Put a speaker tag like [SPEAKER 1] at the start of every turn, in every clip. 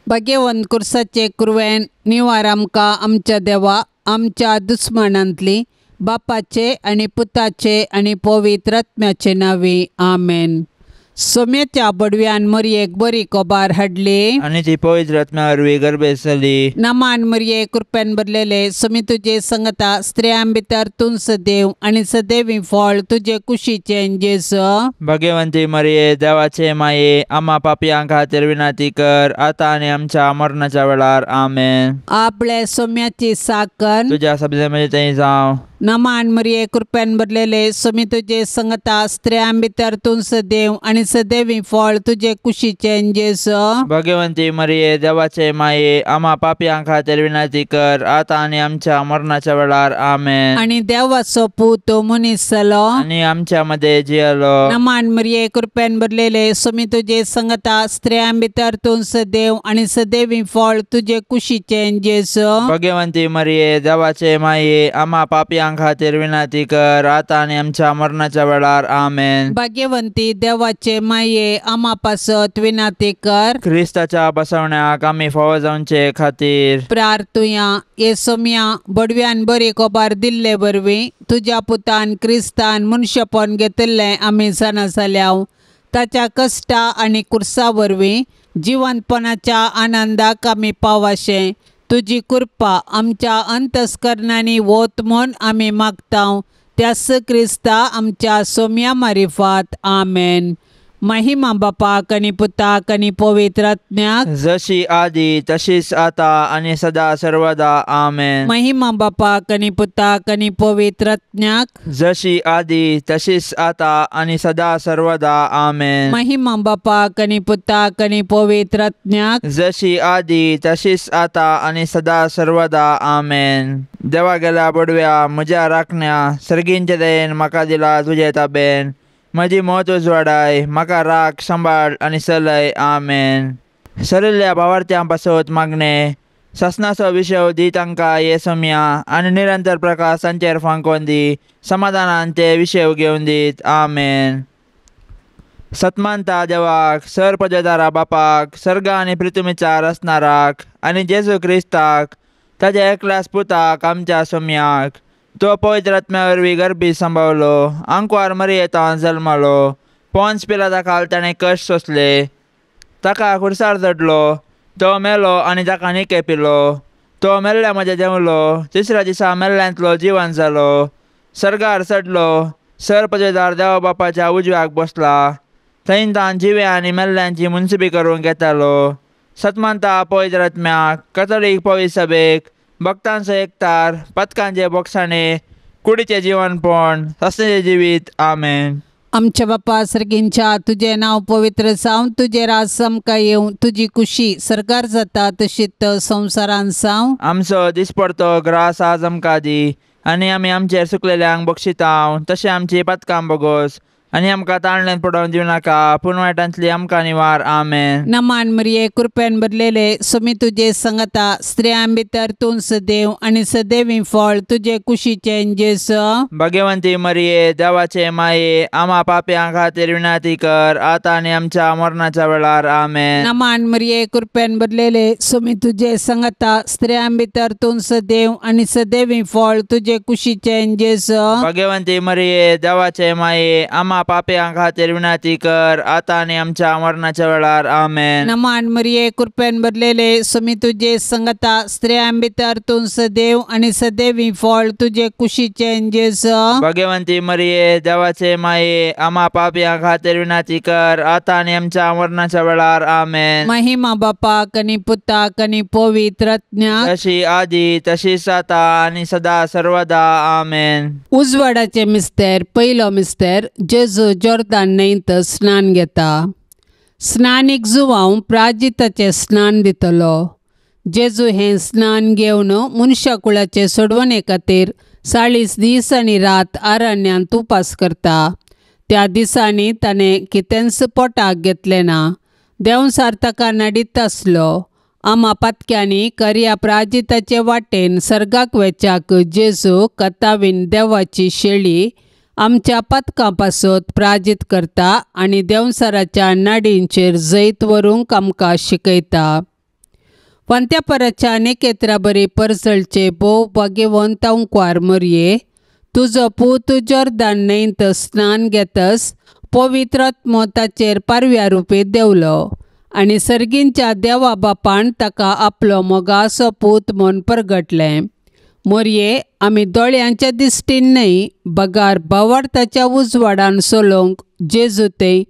[SPEAKER 1] भाग्यवंत कुर्साचे कुरवेन निवार आमकां आमच्या देवा आमच्या दुस्मानांतली बापाचे आनी पुताचे आनी पवित्र आत्म्याचे नांवी आमेन. सोम्याच्या बडव्यान मरयेक बरी कोबार हाडली
[SPEAKER 2] आनी ती पवित्र आत्म्या वरवीं गर्भेस्त जाली.
[SPEAKER 1] नमान मरये कृपेन भरलेले सोमी तुजे संगता स्त्रियां भितर तूं सदैव आनी सदैवी फळ तुजे कुशीचें जेजू.
[SPEAKER 2] भाग्यवंती मरये देवाचे माये आम्हा पापयां खातीर विनंती कर आतां आनी आमच्या मरणाच्या वेळार आमेन.
[SPEAKER 1] आपले सोम्याची साकर
[SPEAKER 2] तुज्या सब्जे मदीं थंय जावं.
[SPEAKER 1] नमान मरये कृपेन भरलेले सोमी तुजे संगता स्त्रियां भितर तूं सदैव आनी सदैवी फळ तुजे कुशीचें जेजू.
[SPEAKER 2] भाग्यवंती मरये देवाचे माये आम्हा पापयां खातीर विनंती कर आतां आनी आमच्या मरणाच्या वेळार आमेन.
[SPEAKER 1] आनी देवाचो पूत मनीस जालो
[SPEAKER 2] आनी आमच्या मदें जियेलो.
[SPEAKER 1] नमान मरये कृपेन भरलेले सोमी तुजे संगता स्त्रियां भितर तूं सदैव आनी सदैवी फळ तुजे कुशीचें जेजू.
[SPEAKER 2] भाग्यवंती मरये देवाचे माये आम्हा पापयां खातीर विनंती कर आतां आनी आमच्या मरणाच्या वेळार आमेन.
[SPEAKER 1] भाग्यवंती देवाचे माये आम्हा पासत विनंती कर.
[SPEAKER 2] क्रिस्ताच्या बसवण्याक आमी फावो जावचे खातीर
[SPEAKER 1] प्रार्थुया. हे सोम्या बडव्यान बरी कोबार दिल्ले वरवीं तुज्या पुतान क्रिस्तान मनशेपण घेतिल्लें आमी जाणा जाल्या. ताच्या कश्टा आनी कुर्सा वरवीं जिवंतपणाच्या आनंदाक आमी पावाशें तुजी कृपा आमच्या अंतस्करणांनी वत म्हूण आमी मागता. त्यास क्रिस्ता आमच्या सोम्या मारिफात आमेन. महिमा बापाक आनी पुताक आनी पवित्र आत्म्याक
[SPEAKER 2] जशी आदी तशीच आता आनी सदा सर्वदा आमेन.
[SPEAKER 1] महिमा बापाक आनी पुताक आनी पवित्र आत्म्याक
[SPEAKER 2] जशी आदी तशीच आता आनी सदा सर्वदा आमेन.
[SPEAKER 1] महिमा बापाक आनी पुताक आनी पवित्र आत्म्याक
[SPEAKER 2] जशी आदी तशीच आता आनी सदा सर्वदा आमेन. देवा गेल्या बडव्या म्हज्या राखण्या सर्गींचे दयेन म्हाका दिला तुजे ताबेन. म्हजी मत उजवाडाय म्हाका राख सांबाळ आनी चलय आमेन. सरिल्ल्या भावार्थ्यां पासत मागणें सासणाचो विशय दी तांकां हे सोम्या आनी निरंतर प्रकाश तांचेर फांकोवन दी समाधानान ते विशय घेवन दीत आमेन. सतमानता देवाक सर पदवेदारा बापाक सर्ग आनी पृथ्वीच्या रचणाराक आनी जेजू क्रिस्ताक ताज्या एकल्याच पुताक आमच्या सोम्याक तो पवित्र आत्म्या वरवीं गर्भी सांबावलो आंकवार मरियेंत जल्मलो पोन्स पिलाता खाल ताणें कश्ट सोंसले ताका खुर्सार चडलो तो मेलो आनी ताका निके पिलो तो मेल्ल्या म्हज्या देंवलो तिसऱ्या दिसा मेल्ल्यांतलो जिवन जालो सर्गार चडलो सर पदवेदार देवा बापाच्या उजव्याक बसला थंय तान जिवे आनी मेल्ल्यांची मुन्सिबी करूंक येतालो. सतमानता पवित्र आत्म्याक कथोलीक पवित्र सभेक भक्तांचो एकतार पथकांचे बोगसाणे कुडीचें जिवनपण सासणाचें जिवीत आमेन.
[SPEAKER 1] आमच्या बापा सर्गींच्या तुजें नांव पवित्र जावं तुजें राज आमकां येवं तुजी कुशी सरकार जाता तशीच संवसारान जावं.
[SPEAKER 2] आमचो दिसपडतो ग्रास आज आमकां दी आनी आमी आमचेर सुकलेल्यांक बक्षितांव तशें आमची पथकां बोगोस आनी आमकां ताणल्यान पडोवन दिवं नाका पूण वायटांतली आमकां निवार आमेन.
[SPEAKER 1] नमान मरिये कृपेन भरलेले सोमी तुजे संगता स्त्रियां भितर तूं सदैव आनी सदैवी फळ तुजे कुशीचें जेजू.
[SPEAKER 2] भाग्यवंती मरिये देवाचे माये आम्हा पापयां खातीर विनंती कर आतां आनी आमच्या मरणाच्या वेळार आमेन.
[SPEAKER 1] नमान मरिये कृपेन भरलेले सोमी तुजे संगता स्त्रियां भितर तूं सदैव आनी सदैवी फळ तुजे कुशीचें जेजू.
[SPEAKER 2] भाग्यवंती मरिये देवाचे माये आम्हा पापयां खातीर विनंती कर आतां आनी आमच्या मरणाच्या वेळार आमेन.
[SPEAKER 1] नमान मरिये कृपेन भरलेले सोमी तुजे संगता स्त्रियां भितर तूं सदैव आनी सदैवी फळ तुजे कुशीचें जेजू.
[SPEAKER 2] भाग्यवंती मरिये देवाचे माये आम्हा पापयां खातीर विनंती कर आतां आनी आमच्या मरणाच्या वेळार आमेन.
[SPEAKER 1] महिमा बापाक आनी पुताक आनी पवित्र आत्म्याक
[SPEAKER 2] जशी आदी तशीच आतां आनी सदा सर्वदा आमेन.
[SPEAKER 1] उजवाडाचे मिस्तेर पयलो मिस्तेर जेजू जोर्दान न्हंयत स्नान घेता. स्नानीक जुवांव प्राजिताचें स्नान दितलो. जेजू हें स्नान घेवन मनशाकुळाचे सोडवणे खातीर 40 दीस आनी रात अरण्यांत उपास करता. त्या दिसांनी ताणें कितेंच पोटाक घेतलें ना. देंवचार ताका नडीत आसलो. आमा पातक्यांनी करया प्राजिताचे वाटेन सर्गाक वेच्याक जेजू कतावीन देवाची शेळी आमच्या पथकां पासत प्राजीत करता आनी देंवचाराच्या नाडींचेर जैत व्हरूंक आमकां शिकयता. फांत्या नेकेत्रा बरी परसळचे भोव भाग्यवंत अंकवार मरये तुजो पूत जोर्दान न्हंयत स्नान घेतस पवित्र आत्मो ताचेर पारव्या रुपी देंवलो आनी सर्गींच्या देवा बापान ताका आपलो मोगासो पूत म्हूण परगटलें. मोरये आमी दोळ्यांच्या दिश्टीन न्हय बगार भावार्थाच्या उजवाडान सोलोवंक जेजू ते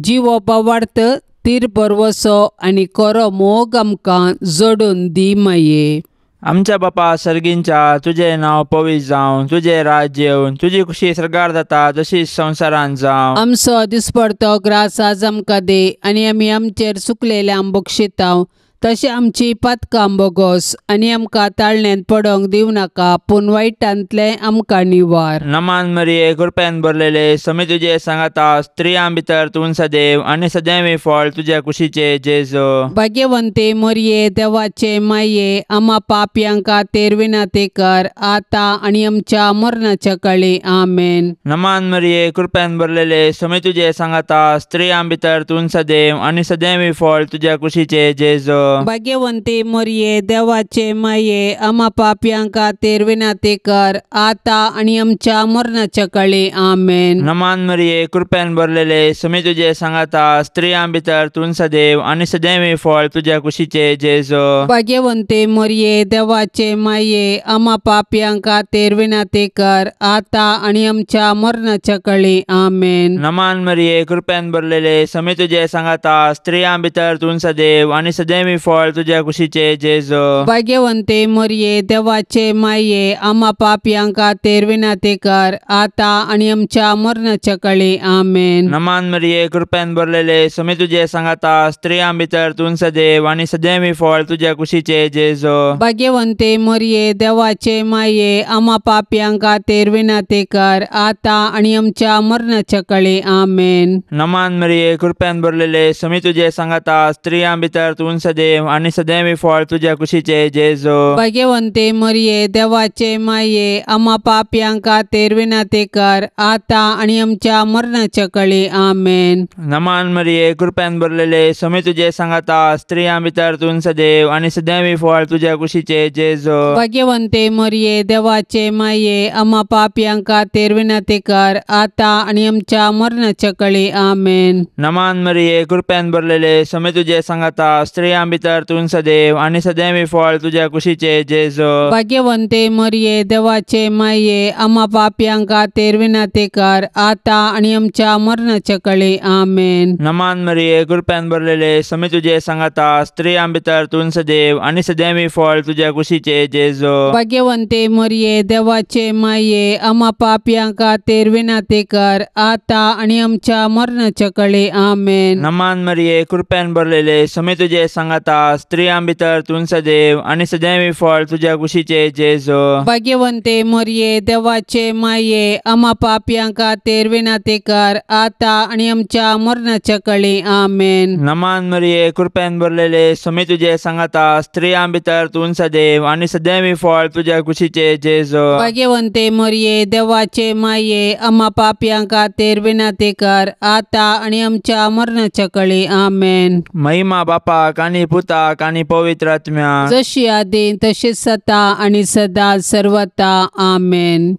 [SPEAKER 1] जिवो भावार्थ तीर बरवसो आनी कोरो मोग आमकां जोडून दी माये.
[SPEAKER 2] आमच्या बापा सर्गींच्या तुजें नांव पवित्र जावं, तुजें राज्य येवन, तुजी खुशी सर्गार जाता तशीच संवसारांत जावं.
[SPEAKER 1] आमचो दिसपडतो ग्रास आज आमकां दी आनी आमी आमचेर चुकलेल्यांक बक्षितांव तशें आमची पातकां बोगोस आनी आमकां ताळण्यांत पडोंक दिवं नाका पूण वायटांतलें आमकां निवार.
[SPEAKER 2] नमान मरिये कृपेन भरलेले समी तुजे सांगाता, स्त्रियां भितर तूं सदैव आनी सदैव फळ तुज्या कुशीचे जेजू.
[SPEAKER 1] भाग्यवंते मरिये देवाचे माये आमा पापयांक खातीर विनंती कर आतां आनी आमच्या मरणाच्या काळी. आमेन.
[SPEAKER 2] नमान मरिये कृपेन भरलेले समी तुजे सांगाता, स्त्रियां भितर तूं सदैव आनी सदैव फळ तुज्या कुशीचे जेजू.
[SPEAKER 1] भाग्यवंती मरिये देवाचे माये आमा पापयांक खातीर विनंती कर आतां आनी आमच्या मरणाच्या काळी. आमेन.
[SPEAKER 2] नमान मरिये कृपेन भरलेले समी तुजे सांगाता, स्त्रियां भितर तूं सदैव आनी सदैव फळ तुज्या कुशीचे जेजू.
[SPEAKER 1] भाग्यवंती मरिये देवाचे माये आमा पापयांक खातीर विनंती कर आतां आनी आमच्या मरणाच्या काळी. आमेन.
[SPEAKER 2] नमान मरिये कृपेन भरलेले समी तुजे सांगाता, स्त्रियां भितर तूं सदैव आनी सदैव फळ तुज्या कुशीचे जेजू.
[SPEAKER 1] भाग्यवंते मरिये देवाचे माये आमा पापयांक खातीर विनंती कर आतां आनी आमच्या मरणाच्या काळी. आमेन.
[SPEAKER 2] नमान मरिये कृपेन भरलेले समी तुजे सांगाता, स्त्रियां भितर तूं सदैव आनी सदैव फळ तुज्या कुशीचे जेजू.
[SPEAKER 1] भाग्यवंते मरिये देवाचे माये आमा पापयांक खातीर विनंती कर आतां आनी आमच्या मरणाच्या काळी. आमेन.
[SPEAKER 2] नमान मरिये कृपेन भरलेले समी तुजे सांगाता, स्त्रियां भितर तूं सदैव आनी सदैव फळ तुज्या कुशीचे जेजू.
[SPEAKER 1] भाग्यवंते मरिये देवाचे माये आमा पापयांक खातीर विनंती कर आतां आनी आमच्या मरणाच्या काळी. आमेन.
[SPEAKER 2] नमान मरिये कृपेन भरलेले समी तुजे सांगाता, स्त्रियां भितर तूं सदैव आनी सदैव फळ तुज्या कुशीचे जेजू.
[SPEAKER 1] भाग्यवंते मरिये देवाचे माये आमा पापयांक खातीर विनंती कर आतां आनी आमच्या मरणाच्या काळी. आमेन.
[SPEAKER 2] नमान मरिये कृपेन भरलेले समी तुजे सांगाता, स्त्रियां भितर तूं सदैव आनी सदैव फळ तुज्या कुशीचे जेजू.
[SPEAKER 1] भाग्यवंते मरिये देवाचे माये आमा पापयांक खातीर विनंती कर आतां आनी आमच्या मरणाच्या काळी. आमेन.
[SPEAKER 2] नमान मरिये कृपेन भरलेले समी तुजे सांगाता, स्त्रियां भितर तूं सदैव आनी सदैव फळ तुज्या कुशीचे जेजू.
[SPEAKER 1] भाग्यवंते मरिये देवाचे माये आमा पापयांक खातीर विनंती कर आतां आनी आमच्या मरणाच्या काळी. आमेन.
[SPEAKER 2] नमान मरिये कृपेन भरलेले समी तुजे सांगाता, स्त्रियां भितर तूं सदैव आनी सदैव फळ तुज्या कुशीचे जेजू.
[SPEAKER 1] भाग्यवंते मरिये देवाचे माये आमा पापयांक खातीर विनंती कर आतां आनी आमच्या मरणाच्या काळी. आमेन.
[SPEAKER 2] नमान मरिये कृपेन भरलेले समी तुजे सांगाता, स्त्रियां भितर तूं सदैव आनी सदैव फळ तुज्या कुशीचे जेजू.
[SPEAKER 1] भाग्यवंते मरिये देवाचे माये आमा पापयांक खातीर विनंती कर आतां आनी आमच्या मरणाच्या काळी. आमेन.
[SPEAKER 2] महिमा बापाक आनी पुताक आनी पवित्र आत्म्याक,
[SPEAKER 1] जशी आदी तशी सता आनी सदा सर्वता. आमेन.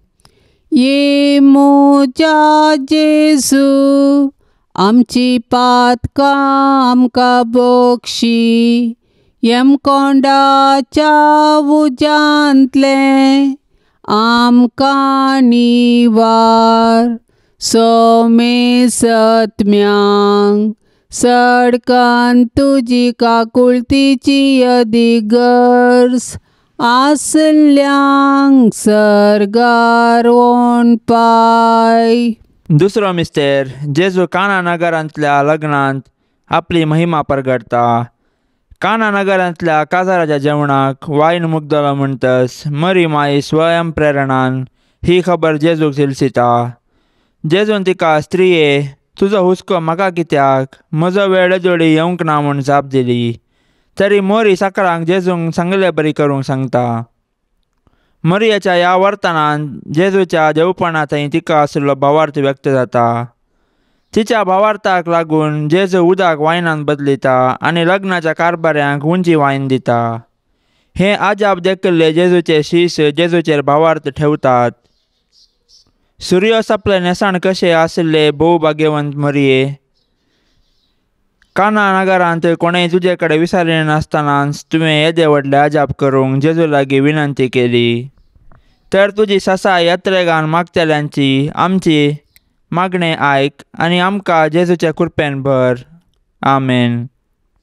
[SPEAKER 1] ये मोजा जेजू आमची पातकां आमकां बक्षी, यमकोंडाच्या उज्यांतलें आमकां निवार, सोमे सत्म्यांक सडकान तुजी काकुळतीची अदिगर्ज आसल्यांक सर्गार पाय.
[SPEAKER 2] दुसरो मिस्तेर जेजू काना नगरांतल्या लग्नांत आपली महिमा परगटता. काना नगरांतल्या काजाराच्या जेवणाक वायन मुगदलो म्हणटस मरी माई स्वयं प्रेरणान ही खबर जेजूक झिलसिता. जेजून तिका, स्त्रिये तुजो हुस्को म्हाका कित्याक, म्हजो वेळ जोडी येवंक ना म्हूण जाप दिली. तरी मोरी साकरांक जेजूंक सांगले बरी करूंक सांगता. मरियाच्या ह्या वर्तनान जेजूच्या देवपणा थंय तिका आशिल्लो भावार्थ व्यक्त जाता. तिच्या भावार्थाक लागून जेजू उदक वायनान बदलिता आनी लग्नाच्या कारभाऱ्यांक उंची वायन दिता. हे आजाप देखिल्ले जेजूचे शीस जेजूचेर भावार्थ ठेवतात. सुर्य सपले न्हेसाण कशे आशिल्ले भोव भाग्यवंत मरये, काना नगरांत कोणेय तुजे कडेन विचारिना नासतनाच तुवें येदे व्हडले अजाप करूंक जेजू लागीं विनंती केली. तर तुजी सासाय यात्रेगान मागतल्यांची आमची मागणें आयक आनी आमकां जेजूच्या कृपेन भर. आमेन.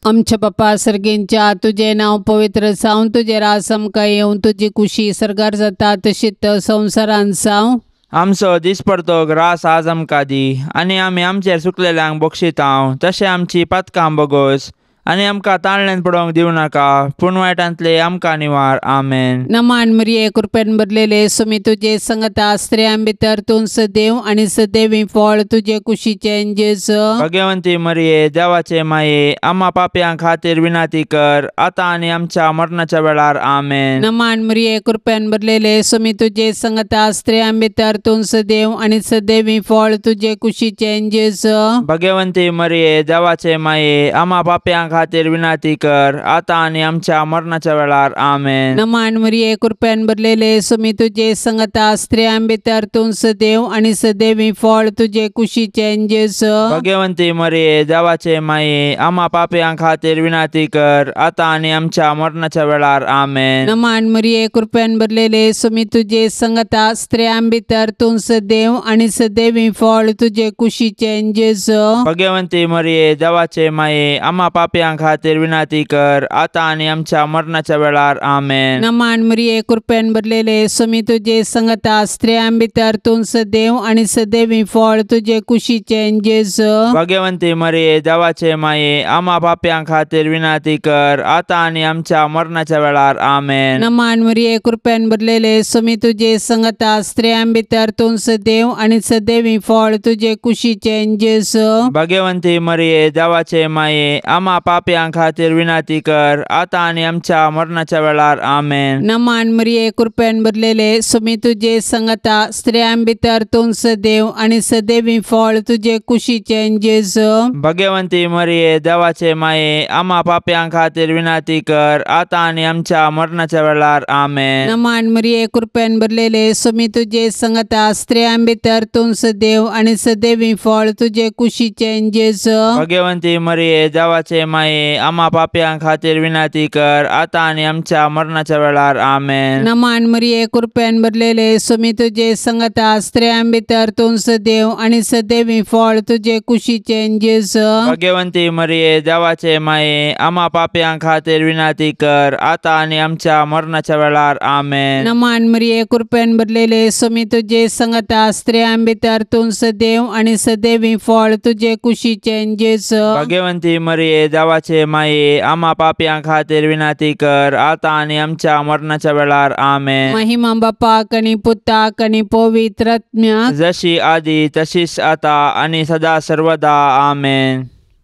[SPEAKER 1] आमच्या बापा सर्गींच्या, तुजें नांव पवित्र जावं, तुजें राज आमकां येवं, तुजी कुशी सर्गार जाता तशीच संवसारांत जावं.
[SPEAKER 2] आमचो दिसपडतो ग्रास आज आमकां दी आनी आमी आमचेर चुकलेल्यांक बक्षितांव तशें आमची पातकां बोगोस आनी आमकां ताळण्यान पडोवंक दिवं नाका, पूण वायटांतले आमकां निवार. आमेन.
[SPEAKER 1] नमान मरिये, कृपेन भरलेले, सुमी तुजे संगता, स्त्रियां भितर तूं सदैव आनी सदैवी फळ तुजे कुशीचें जेजू.
[SPEAKER 2] भगवंती मरिये, देवाचे माये, आम्हा पापयां खातीर विनंती कर आतां आनी आमच्या मरणाच्या वेळार. आमेन.
[SPEAKER 1] नमान मरिये, कृपेन भरलेले, सुमी तुजे संगता, स्त्रियां भितर तूं सदैव आनी सदैवी फळ तुजे कुशीचें जेजू.
[SPEAKER 2] भगवंती मरिये, देवाचे माये, आम्हा पापयां खातीर विनंती कर आतां आनी आमच्या मरणाच्या वेळार. आमेन.
[SPEAKER 1] नमान मरिये, कृपेन भरलेले, सुमी तुजे संगता, स्त्रियां भितर तूं सदैव आनी सदैवी फळ तुजे कुशीचें जेजू.
[SPEAKER 2] भगवंती मरिये, देवाचे माये, आम्हा पापयां खातीर विनंती कर आतां आनी आमच्या मरणाच्या वेळार. आमेन.
[SPEAKER 1] नमान मरिये, कृपेन भरलेले, सुमी तुजे संगता, स्त्रियां भितर तूं सदैव आनी सदैवी फळ तुजे कुशीचें जेजू.
[SPEAKER 2] भगवंती मरिये, देवाचे माये, आम्हा पापयां खातीर विनंती कर आतां आनी आमच्या मरणाच्या वेळार. आमेन.
[SPEAKER 1] नमान मरिये, कृपेन भरलेले, सुमी तुजे संगता, स्त्रियां भितर तूं सदैव आनी सदैवी फळ तुजे कुशीचें जेजू.
[SPEAKER 2] भगवंती मरिये, देवाचे माये, आम्हा पापयां खातीर विनंती कर आतां आनी आमच्या मरणाच्या वेळार. आमेन.
[SPEAKER 1] नमान मरिये, कृपेन भरलेले, सुमी तुजे संगता, स्त्रियां भितर तूं सदैव आनी सदैवी फळ तुजे कुशीचें जेजू.
[SPEAKER 2] भगवंती मरिये, देवाचे माये, आम्हा पापयां खातीर विनंती कर आतां आनी आमच्या मरणाच्या वेळार. आमेन.
[SPEAKER 1] नमान मरिये, कृपेन भरलेले, सुमी तुजे संगता, स्त्रियां भितर तूं सदैव आनी सदैवी फळ तुजे कुशीचें जेजू.
[SPEAKER 2] भगवंती मरिये, देवाचे माये, आम्हा पापयां खातीर विनंती कर आतां आनी आमच्या मरणाच्या वेळार. आमेन.
[SPEAKER 1] नमान मरिये, कृपेन भरलेले, सुमी तुजे संगता, स्त्रियां भितर तूं सदैव आनी सदैवी फळ तुजे कुशीचें जेजू.
[SPEAKER 2] भगवंती मरिये, देवाचे माये, आम्हा पापयां खातीर विनंती कर आतां आनी आमच्या मरणाच्या वेळार. आमेन.
[SPEAKER 1] नमान मरिये, कृपेन भरलेले, सुमी तुजे संगता, स्त्रियां भितर तूं सदैव आनी सदैवी फळ तुजे कुशीचें जेजू.
[SPEAKER 2] भगवंती मरिये, देवाचे माये, आम्हा पापयां खातीर विनंती कर आतां आनी आमच्या मरणाच्या वेळार. आमेन.
[SPEAKER 1] नमान मरिये, कृपेन भरलेले, सुमी तुजे संगता, स्त्रियां भितर तूं सदैव आनी सदैवी फळ तुजे कुशीचें जेजू.
[SPEAKER 2] भगवंती मरिये, देवाचे माये, आम्हा पापयां खातीर विनंती कर आतां आनी आमच्या मरणाच्या वेळार. आमेन.
[SPEAKER 1] महिमा बापाक आनी पुताक आनी पवित्र आत्म्याक,
[SPEAKER 2] जशी आदी तशीच आता आनी सदा सर्वदा. आमेन.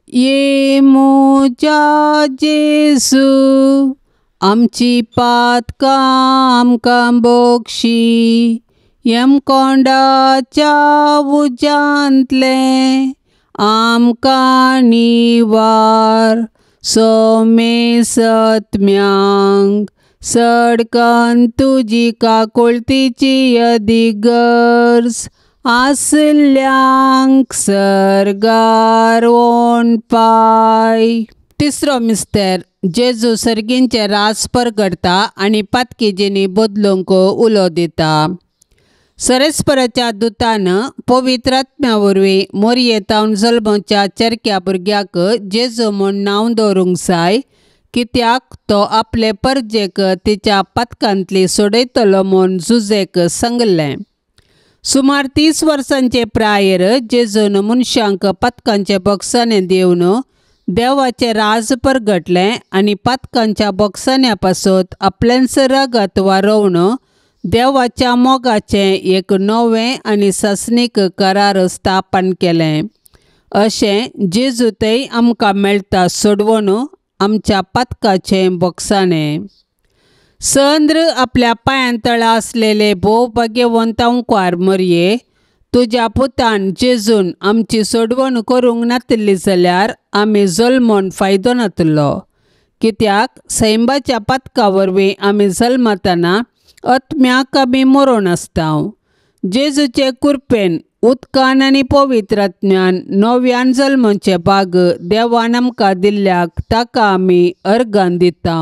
[SPEAKER 1] ये म्हज्या जेजू, आमची पातकां आमकां बक्षी, यमकोंडाच्या उज्यांतलें आमकां निवार, सोमेसत्म्यांक सडकन तुजी काकुळतीची अदिगर्ज आसल्यांक सर्गार ओणपाय. तिसरो मिस्तेर, जेजू सर्गींचें राज परगडटा आनी पातकीजींनी बदलूंक उलो दिता. सरेस्पराच्या दुतान पवित्र आत्म्या वरवीं मोरयेतावन जल्मच्या चेरक्या भुरग्याक जेजू म्हूण नांव दवरूंक जाय, कित्याक तो आपले परजेक तिच्या पातकांतली सोडयतलो म्हूण जुजेक सांगलें. सुमार 30 वर्सांचे प्रायेर जेजून मनशांक पातकांचे बोगसाणे दिवन देवाचें राज परगटलें आनी पातकांच्या बोगसाण्या पासत आपलेंच रगत वारोवन देवाच्या मोगाचें एक नवें आनी सासणीक करार स्थापन केलें. अशें जेजू थंय आमकां मेळटा सोडवण आमच्या पातकाचें बोगसाणें. संद्र आपल्या पांयां तळा आसलेले भोव भाग्यवंत अंकवार मरये, तुज्या पुतान जेजून आमची सोडवण करूंक नातिल्ली जाल्यार आमी जल्मोन फायदो नातिल्लो, कित्याक सैंबाच्या पातका वरवीं आमी जल्मतना आत्म्याक आमी मरोन आसता. जेजूचे कृपेन उदकान आनी पवित्र आत्म्यान नव्यान जल्मचे भाग देवान आमकां दिल्ल्याक ताका आमी अर्गान दिता.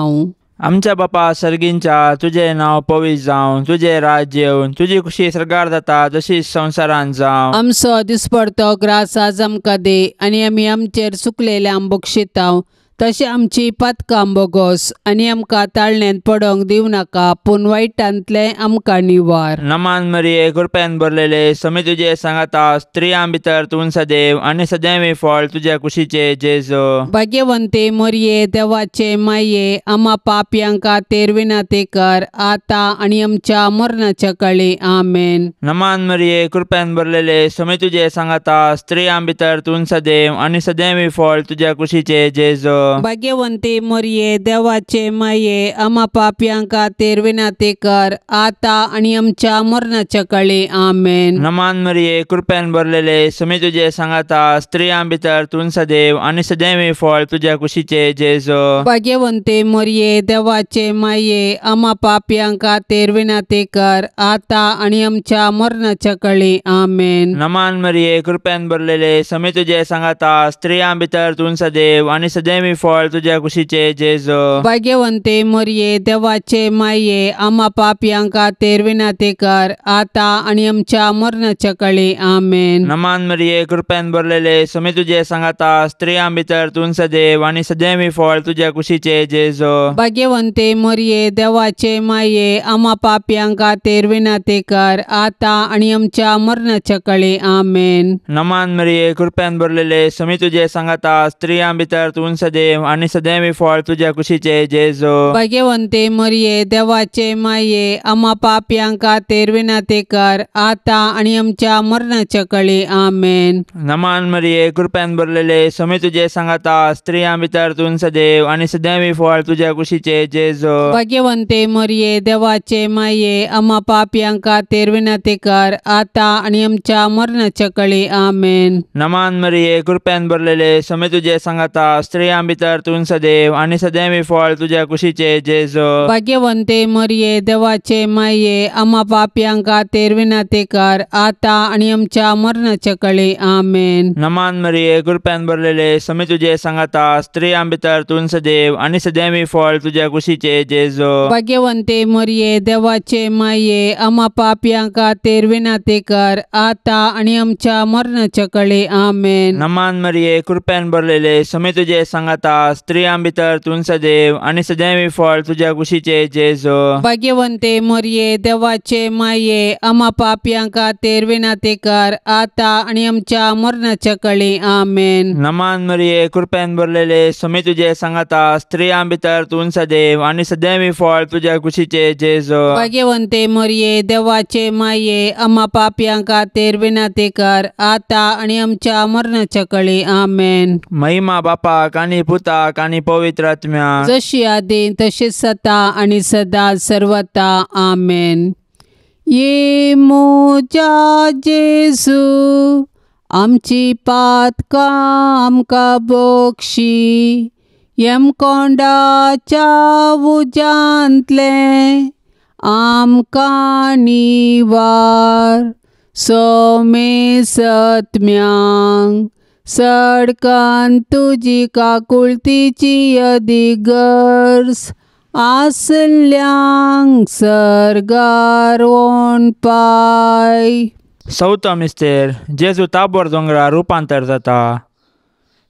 [SPEAKER 2] आमच्या बापा सर्गींच्या, तुजें नांव पवित्र जावं, तुजें राज्य येवन, तुजी खुशी सर्गार जाता तशीच संवसारांत जावं.
[SPEAKER 1] आमचो दिसपडतो ग्रास आज आमकां दी आनी आमी आमचेर चुकलेल्यांक बक्षिता तशें आमची पातकां बोगोस आनी आमकां ताळण्यांत पडोंक दिवं नाका पूण वायटांतलें आमकां निवार.
[SPEAKER 2] नमान मरिये, कृपेन भरलेले, समी तुजे सांगाता, स्त्रियां भितर तूं सदैव आनी सदैव फळ तुज्या कुशीचे जेजू.
[SPEAKER 1] भाग्यवंते मरिये, देवाचे माये, आमा पापयां खातीर विनंती कर आतां आनी आमच्या मरणाच्या काळी. आमेन.
[SPEAKER 2] नमान मरिये, कृपेन भरलेले, समी तुजे सांगाता, स्त्रियां भितर तूं सदैव आनी सदैव फळ तुज्या कुशीचे जेजू.
[SPEAKER 1] भाग्यवंते मरिये, देवाचे माये, आमा पापयां खातीर विनंती कर आतां आनी आमच्या मरणाच्या काळी. आमेन.
[SPEAKER 2] नमान मरिये, कृपेन भरलेले, समी तुजे सांगाता, स्त्रियां भितर तूं सदैव आनी सदैव फळ तुज्या कुशीचे जेजू.
[SPEAKER 1] भाग्यवंते मरिये, देवाचे माये, आमा पापयां खातीर विनंती कर आतां आनी आमच्या मरणाच्या काळी. आमेन.
[SPEAKER 2] नमान मरिये, कृपेन भरलेले, समी तुजे सांगाता, स्त्रियां भितर तूं सदैव आनी सदैव फळ तुज्या कुशीचे जेजू.
[SPEAKER 1] भाग्यवंते मरिये, देवाचे माये, आमा पापयां खातीर विनंती कर आतां आनी आमच्या मरणाच्या काळी. आमेन.
[SPEAKER 2] नमान मरिये, कृपेन भरलेले, समी तुजे सांगाता, स्त्रियां भितर तूं सदैव आनी सदैव फळ तुज्या कुशीचे जेजू.
[SPEAKER 1] भाग्यवंते मरिये, देवाचे माये, आमा पापयां खातीर विनंती कर आतां आनी आमच्या मरणाच्या काळी. आमेन.
[SPEAKER 2] नमान मरिये, कृपेन भरलेले, समी तुजे सांगाता, स्त्रियां भितर तूं सदैव आनी सदैव फळ तुज्या कुशीचे जेजू.
[SPEAKER 1] भाग्यवंते मरिये, देवाचे माये, आमा पापयां खातीर विनंती कर आतां आनी आमच्या मरणाच्या काळी. आमेन.
[SPEAKER 2] नमान मरिये, कृपेन भरलेले, समी तुजे सांगाता, स्त्रियां भितर तूं सदैव आनी सदैव फळ तुज्या कुशीचे जेजू.
[SPEAKER 1] भाग्यवंते मरिये, देवाचे माये, आमा पापयां खातीर विनंती कर आतां आनी आमच्या मरणाच्या काळी. आमेन.
[SPEAKER 2] नमान मरिये, कृपेन भरलेले, समी तुजे सांगाता, स्त्रियां भितर तूं सदैव आनी सदैव फळ तुज्या कुशीचे जेजू.
[SPEAKER 1] भाग्यवंते मरिये, देवाचे माये, आमा पापयां खातीर विनंती कर आतां आनी आमच्या मरणाच्या काळी. आमेन.
[SPEAKER 2] नमान मरिये, कृपेन भरलेले, समी तुजे सांगाता, स्त्रियां भितर तूं सदैव आनी सदैव फळ तुज्या कुशीचे जेजू.
[SPEAKER 1] भाग्यवंते मरिये, देवाचे माये, आमा पापयां खातीर विनंती कर आतां आनी आमच्या मरणाच्या काळी. आमेन.
[SPEAKER 2] नमान मरिये, कृपेन भरलेले, समी तुजे सांगाता, स्त्रियां भितर तूं सदैव आनी सदैव फळ तुज्या कुशीचे जेजू.
[SPEAKER 1] भाग्यवंते मरिये, देवाचे माये, आमा पापयां खातीर विनंती कर आतां आनी आमच्या मरणाच्या काळी. आमेन.
[SPEAKER 2] नमान मरिये, कृपेन भरलेले, समी तुजे सांगाता, स्त्रियां भितर तूं सदैव आनी सदैव फळ तुज्या कुशीचे जेजू.
[SPEAKER 1] भाग्यवंते मरिये, देवाचे माये, आमा पापयां खातीर विनंती कर आतां आनी आमच्या मरणाच्या काळी. आमेन.
[SPEAKER 2] महिमा बापाक आनी पुताक आनी पवित्र आत्म्याक,
[SPEAKER 1] जशी आदी तशीच सता आनी सदा सर्वता. आमेन. ये म्हज्या जेजू, आमची पातकां आमकां बक्षी, यमकोंडाच्या उज्यांतलें आमकां निवार, सोमे सत्म्यांक सडकान तुजी काकुळतीची अदिगर्ज आसल्यांक सर्गार पाय.
[SPEAKER 2] चवथो मिस्तेर, जेजू ताबोर दोंगरार रुपांतर जाता.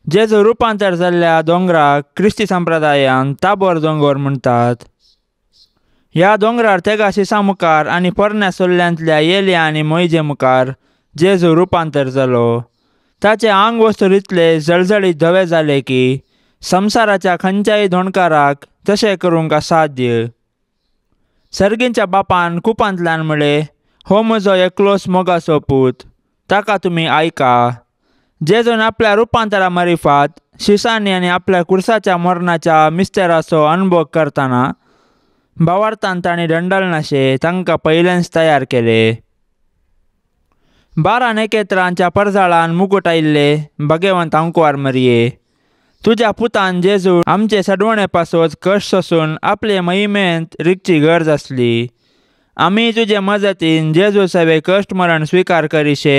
[SPEAKER 2] जेजू रुपांतर जाल्ल्या दोंगराक क्रिस्ती संप्रदायान ताबोर दोंगर म्हणटात. ह्या दोंगरार तेगा शिसा मुखार आनी पोरण्या सोल्ल्यांतल्या येल्या आनी मोयजे मुखार जेजू रुपांतर जालो. ताचे आंग वस्तू इतले जळजळीत धवे जाले की संवसाराच्या खंयच्याय धोणकाराक तशें करूंक असाध्य. सर्गींच्या बापान कुपांतल्यान म्हळें, हो म्हजो एकलोच मोगाचो पूत, ताका तुमी आयका. जेजून आपल्या रुपांतरा मारिफात शिसांनी आनी आपल्या कुर्साच्या मरणाच्या मिस्तेराचो अनुभव करतना भावार्थान तांणी दंडलनाशे तांकां पयलेंच तयार केले. 12 नखेत्रांच्या परजाळान मुकूट आयिल्ले भगवंत अंकुवार मरिये, तुज्या पुतान जेजू आमचे सडवणे पासत कश्ट सोसून आपले महिमेंत रिगची गरज आसली. आमी तुजे मजतीन जेजू सवे कश्ट मरण स्विकार करिशे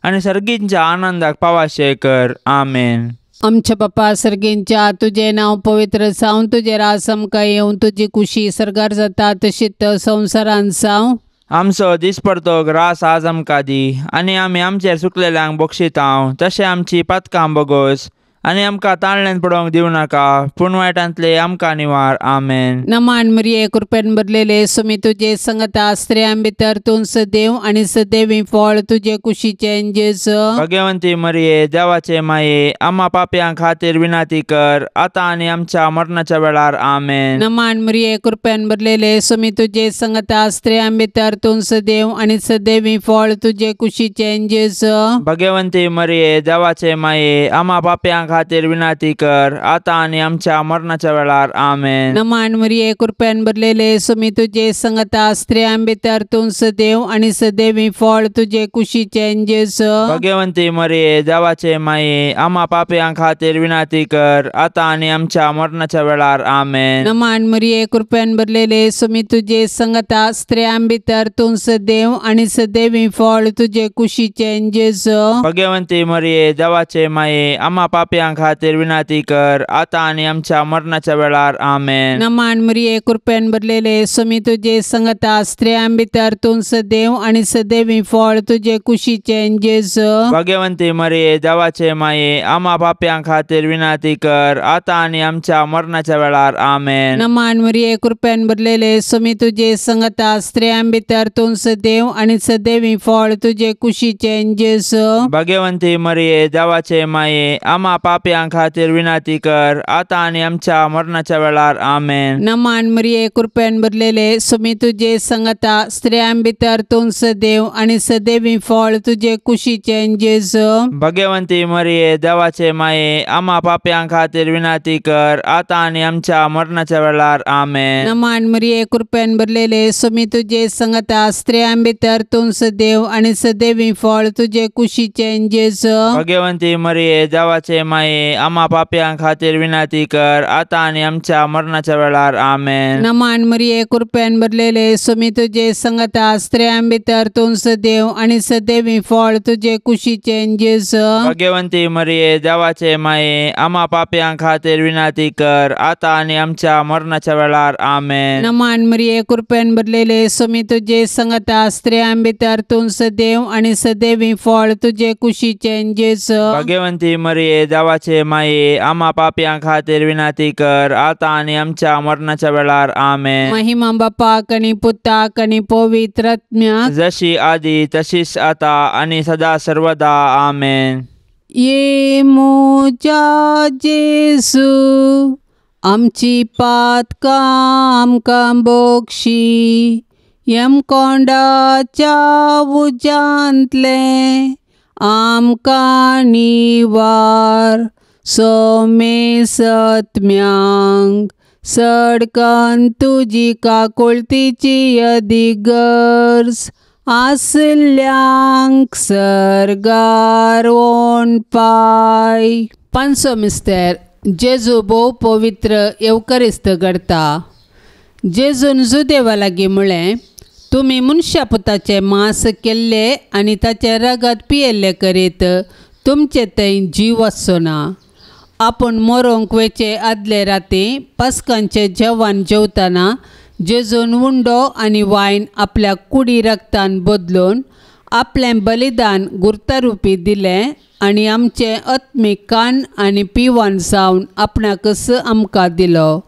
[SPEAKER 2] आनी सर्गींच्या आनंदाक पावाशे कर. आमेन.
[SPEAKER 1] आमच्या बापा सर्गींच्या तुजें नांव पवित्र जावं, तुजें राज आमकां येवं, तुजी कुशी सर्गार जाता तशीच संवसारांत जावं.
[SPEAKER 2] आमचो दिसपडतो ग्रास आज आमकां दी आनी आमी आमचेर चुकलेल्यांक बक्षितांव तशें आमची पातकां बोगोस आनी आमकां ताळण्यान पडोवंक दिवं नाका पूण वायटांतले आमकां निवार. आमेन.
[SPEAKER 1] नमान मरिये कृपेन भरलेले सुमी तुजे संगता, स्त्रियां भितर तूं सदैव आनी सदैवी फळ तुजे कुशीचें जेजू.
[SPEAKER 2] भगवंती मरिये देवाचे माये आम्हा पापयां खातीर विनंती कर आतां आनी आमच्या मरणाच्या वेळार. आमेन.
[SPEAKER 1] नमान मरिये कृपेन भरलेले सुमी तुजे संगता, स्त्रियां भितर तूं सदैव आनी सदैवी फळ तुजे कुशीचें जेजू.
[SPEAKER 2] भगवंती मरिये देवाचे माये आम्हा पापयां खातीर विनंती कर आतां आनी आमच्या मरणाच्या वेळार. आमेन.
[SPEAKER 1] नमान मरिये कृपेन भरलेले सुमी तुजे संगता, स्त्रियां भितर तूं सदैव आनी सदैवी फळ तुजे कुशीचें जेजू.
[SPEAKER 2] भगवंती मरिये देवाचे माये आम्हा पापयां खातीर विनंती कर आतां आनी आमच्या मरणाच्या वेळार. आमेन.
[SPEAKER 1] नमान मरिये कृपेन भरलेले सुमी तुजे संगता, स्त्रियां भितर तूं सदैव आनी सदैवी फळ तुजे कुशीचें जेजू.
[SPEAKER 2] भगवंती मरिये देवाचे माये आम्हा पापयां खातीर विनंती कर आतां आनी आमच्या मरणाच्या वेळार. आमेन.
[SPEAKER 1] नमान मरिये कृपेन भरलेले सुमी तुजे संगता, स्त्रियां भितर तूं सदैव आनी सदैवी फळ तुजे कुशीचें जेजू.
[SPEAKER 2] भगवंती मरिये देवाचे माये आम्हा पापयां खातीर विनंती कर आतां आनी आमच्या मरणाच्या वेळार. आमेन.
[SPEAKER 1] नमान मरिये कृपेन भरलेले सुमी तुजे संगता, स्त्रियां भितर तूं सदैव आनी सदैवी फळ तुजे कुशीचें जेजू.
[SPEAKER 2] भगवंती मरिये देवाचे माये आम्हा पापयां खातीर विनंती कर आतां आनी आमच्या मरणाच्या वेळार. आमेन.
[SPEAKER 1] नमान मरिये कृपेन भरलेले सुमी तुजे संगता, स्त्रियां भितर तूं सदैव आनी सदैवी फळ तुजे कुशीचें जेजू.
[SPEAKER 2] भगवंती मरिये देवाचे माये आम्हा पापयां खातीर विनंती कर आतां आनी आमच्या मरणाच्या वेळार. आमेन.
[SPEAKER 1] नमान मरिये कृपेन भरलेले सुमी तुजे संगता, स्त्रियां भितर तूं सदैव आनी सदैवी फळ तुजे कुशीचें जेजू.
[SPEAKER 2] भगवंती मरिये देवाचे माये आम्हा पापयां खातीर विनंती कर आतां आनी आमच्या मरणाच्या वेळार. आमेन.
[SPEAKER 1] नमान मरिये कृपेन भरलेले सुमी तुजे संगता, स्त्रियां भितर तूं सदैव आनी सदैवी फळ तुजे कुशीचें जेजू.
[SPEAKER 2] भगवंती मरिये देवाचे माये आम्हा पापयां खातीर विनंती कर आतां आनी आमच्या मरणाच्या वेळार. आमेन.
[SPEAKER 1] नमान मरिये कृपेन भरलेले सुमी तुजे संगता, स्त्रियां भितर तूं सदैव आनी सदैवी फळ तुजे कुशीचें जेजू.
[SPEAKER 2] भगवंती मरिये देवाचे माये आम्हा पापयां खातीर विनंती कर आतां आनी आमच्या मरणाच्या वेळार. आमेन.
[SPEAKER 1] महिमा बापाक आनी पुताक आनी पवित्र आत्म्याक,
[SPEAKER 2] जशी आदी तशीच आता आनी सदा सर्वदा. आमेन.
[SPEAKER 1] ये म्हज्या जेजू आमची पातकां आमकां बक्षी, यमकोंडाच्या उज्यांतलें आमकां निवार, सोमे सत्म्यांक सडकन तुजी काकुळतीची अदिगर्ज आसल्यांक सर्गार ओणपाय. पांचसो मिस्तेर जेजू भोव पवित्र येवकरिस्त घडता. जेजून जुदेवा लागीं म्हळें, तुमी मनशा पुताचें मांस केल्लें आनी ताचें रगत पियेल्लें करीत तुमचे थंय जीव आसचो ना. आपूण मरोंक वेचे आदले राती पास्कांचें जेवण जेवतना जेजून उंडो आनी वायन आपल्या कुडी रगतान बदलून आपलें बलिदान गुर्तारुपी दिलें आनी आमचें आत्मीक कान आनी पिवन जावन आपणाकच आमकां दिलो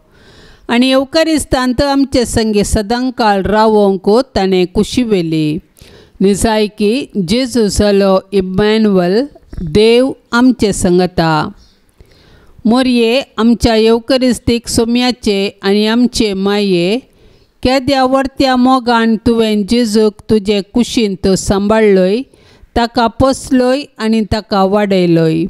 [SPEAKER 1] आनी येवकारिस्तांत आमचे संगी सदांकाळ रावोंक ताणें कुशी व्हेली. निजायकी जेजू जालो इम्मॅन्युअल, देव आमचे संगता. मोरये आमच्या येवकरिस्तीक सोम्याचे आनी आमचे माये केद्या वर्त्या मोगान तुवें जेजूक तुजे कुशींत सांबाळ्ळोय, ताका पोसलोय आनी ताका वाडयलोय.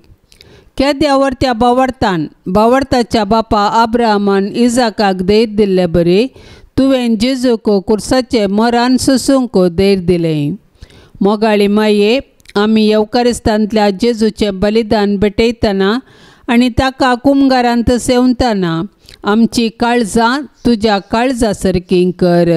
[SPEAKER 1] केद्या वर्त्या बावडतान बावडताच्या बापा आब्राहामान इजाकाक धैर्य दिल्ले बरी तुवें जेजूक कुर्साचें मरान सोसूंक धैर्य दिलें. मोगाळी माये आमी येवकारिस्तांतल्या जेजूचें बलिदान भेटयतना आनी ताका कुमगारांत सेवताना आमची काळजां तुज्या काळजा सारकी कर.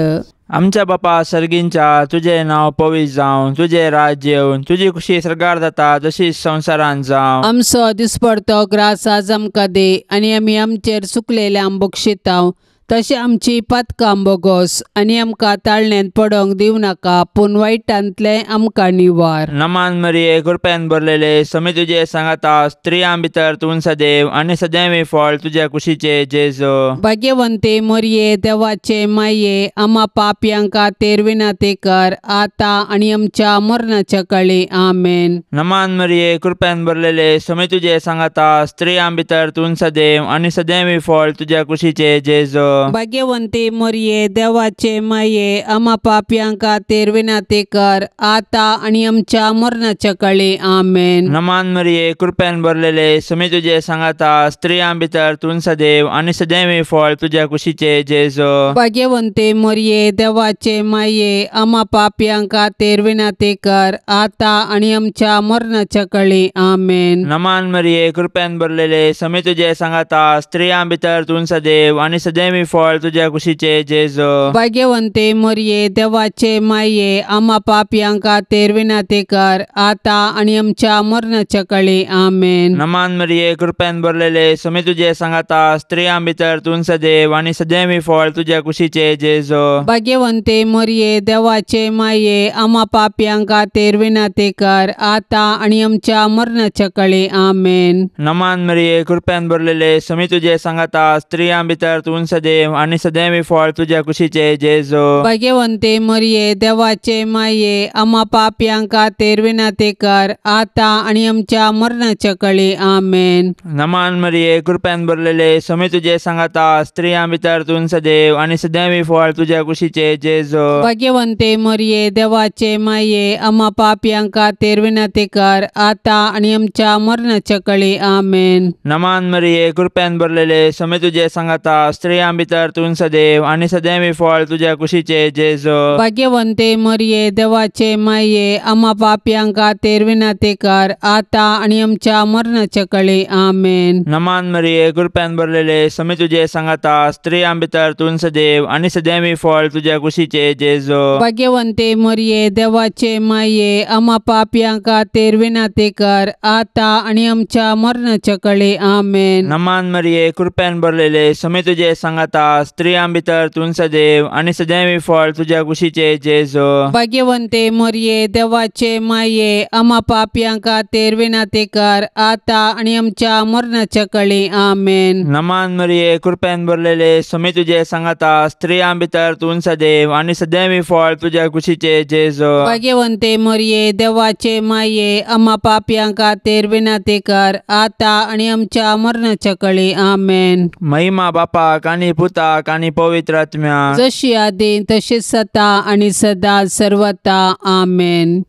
[SPEAKER 2] आमच्या बापा सर्गींच्या तुजें नांव पवित्र जावं, तुजें राज्य येवन, तुजी खुशी सर्गार जाता तशीच संवसारांत जावं.
[SPEAKER 1] आमचो दिसपडतो ग्रास आज आमकां दी आनी आमी आमचेर चुकलेल्यांक बक्षितांव तशें आमची पातकां बोगोस आनी आमकां ताळण्यांत पडोंक दिवं नाका पूण वायटांतलें आमकां निवार.
[SPEAKER 2] नमान मरिये कृपेन भरलेले समी तुजे सांगाता, स्त्रियां भितर तूं सदैव आनी सदैव फळ तुज्या कुशीचे जेजू.
[SPEAKER 1] भाग्यवंते मरिये देवाचे माये आमा पापयांक खातीर विनंती कर आतां आनी आमच्या मरणाच्या काळी. आमेन.
[SPEAKER 2] नमान मरिये कृपेन भरलेले समी तुजे सांगाता, स्त्रियां भितर तूं सदैव आनी सदैव फळ तुज्या कुशीचे जेजू.
[SPEAKER 1] भाग्यवंती मरिये देवाचे माये आमा पापयांक खातीर विनंती कर आतां आनी आमच्या मरणाच्या काळी. आमेन.
[SPEAKER 2] नमान मरिये कृपेन भरलेले समी तुजे सांगाता, स्त्रियां भितर तूं सदैव आनी सदैव फळ तुज्या कुशीचे जेजू.
[SPEAKER 1] भाग्यवंती मरिये देवाचे माये आमा पापयांक खातीर विनंती कर आतां आनी आमच्या मरणाच्या काळी. आमेन.
[SPEAKER 2] नमान मरिये कृपेन भरलेले समी तुजे सांगाता, स्त्रियां भितर तूं सदैव आनी सदैव फळ तुज्या कुशीचे जेजू.
[SPEAKER 1] भाग्यवंते मरिये देवाचे माये आमा पापयांक खातीर विनंती कर आतां आनी आमच्या मरणाच्या काळी. आमेन.
[SPEAKER 2] नमान मरिये कृपेन भरलेले समी तुजे सांगाता, स्त्रियां भितर तूं सदैव आनी सदैव फळ तुज्या कुशीचे जेजू.
[SPEAKER 1] भाग्यवंते मरिये देवाचे माये आमा पापयांक खातीर विनंती कर आतां आनी आमच्या मरणाच्या काळी. आमेन.
[SPEAKER 2] नमान मरिये कृपेन भरलेले समी तुजे सांगाता, स्त्रियां भितर तूं सदैव आनी सदैव फळ तुज्या कुशीचे जेजू.
[SPEAKER 1] भाग्यवंते मरिये देवाचे माये आमा पापयांक खातीर विनंती कर आतां आनी आमच्या मरणाच्या काळी. आमेन.
[SPEAKER 2] नमान मरिये कृपेन भरलेले समी तुजे सांगाता, स्त्रियां भितर तूं सदैव आनी सदैव फळ तुज्या कुशीचे जेजू.
[SPEAKER 1] भाग्यवंते मरिये देवाचे माये आमा पापयांक खातीर विनंती कर आतां आनी आमच्या मरणाच्या काळी. आमेन.
[SPEAKER 2] नमान मरिये कृपेन भरलेले समी तुजे सांगाता, स्त्रियां भितर तूं सदैव आनी सदैव फळ तुज्या कुशीचे जेजू.
[SPEAKER 1] भाग्यवंते मरिये देवाचे माये आमा पापयांक खातीर विनंती कर आतां आनी आमच्या मरणाच्या काळी. आमेन.
[SPEAKER 2] नमान मरिये कृपेन भरलेले समी तुजे सांगाता, स्त्रियां भितर तूं सदैव आनी सदैव फळ तुज्या कुशीचे जेजू.
[SPEAKER 1] भाग्यवंते मरिये देवाचे माये आमा पापयांक खातीर विनंती कर आतां आनी आमच्या मरणाच्या काळी. आमेन.
[SPEAKER 2] नमान मरिये कृपेन भरलेले समी तुजे सांगाता, स्त्रियां भितर तूं सदैव आनी सदैव फळ तुज्या कुशीचे जेजू.
[SPEAKER 1] भाग्यवंते मरिये देवाचे माये आमा पापयांक खातीर विनंती कर आतां आनी आमच्या मरणाच्या काळी. आमेन.
[SPEAKER 2] नमान मरिये कृपेन भरलेले समी तुजे सांगाता, स्त्रियां भितर तूं सदैव आनी सदैव फळ तुज्या कुशीचे जेजू.
[SPEAKER 1] भाग्यवंते मरिये देवाचे माये आमा पापयांक खातीर विनंती कर आतां आनी आमच्या मरणाच्या काळी. आमेन.
[SPEAKER 2] महिमा बापाक आनी पुताक आनी पवित्र आत्म्याक,
[SPEAKER 1] जशी आदी तशीच सता आनी सदा सर्वता. आमेन.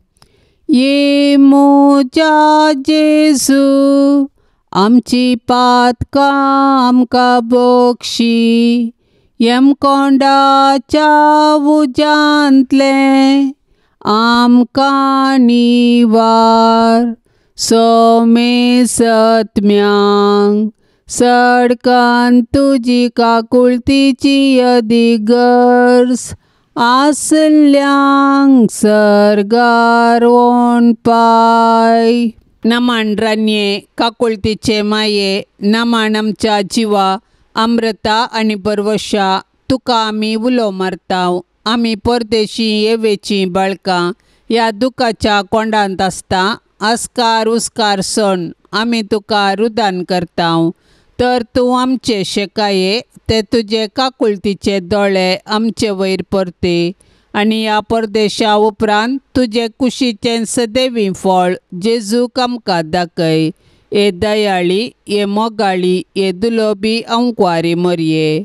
[SPEAKER 1] ये म्हज्या जेजू आमची पातकां आमकां बक्षी, यमकोंडाच्या उज्यांतलें आमकां निवार, सोमे सत्म्यांक सडकान तुजी काकुळतीची अदिगर्स आसल्यांक सर्गार पाय. नमान रानये काकुळतीचे माये, नमान आमच्या जिवा अमृता आनी बरवशा, तुका आमी उलो मारताव. आमी परदेशी येवेचीं बाळकां ह्या दुखाच्या कोंडांत आसता, आस्कार उस्कार सण आमी तुका रुदान करताव. तर तूं आमचे शेकाये ते तुजे काकुळतीचे दोळे आमचे वयर परते आनी ह्या परदेशा उपरांत तुजे कुशीचें सदैवी फळ जेजूक आमकां दाखय. हे दयाळी, हे मोगाळी, हे दुलोबी अंकवारी मरये.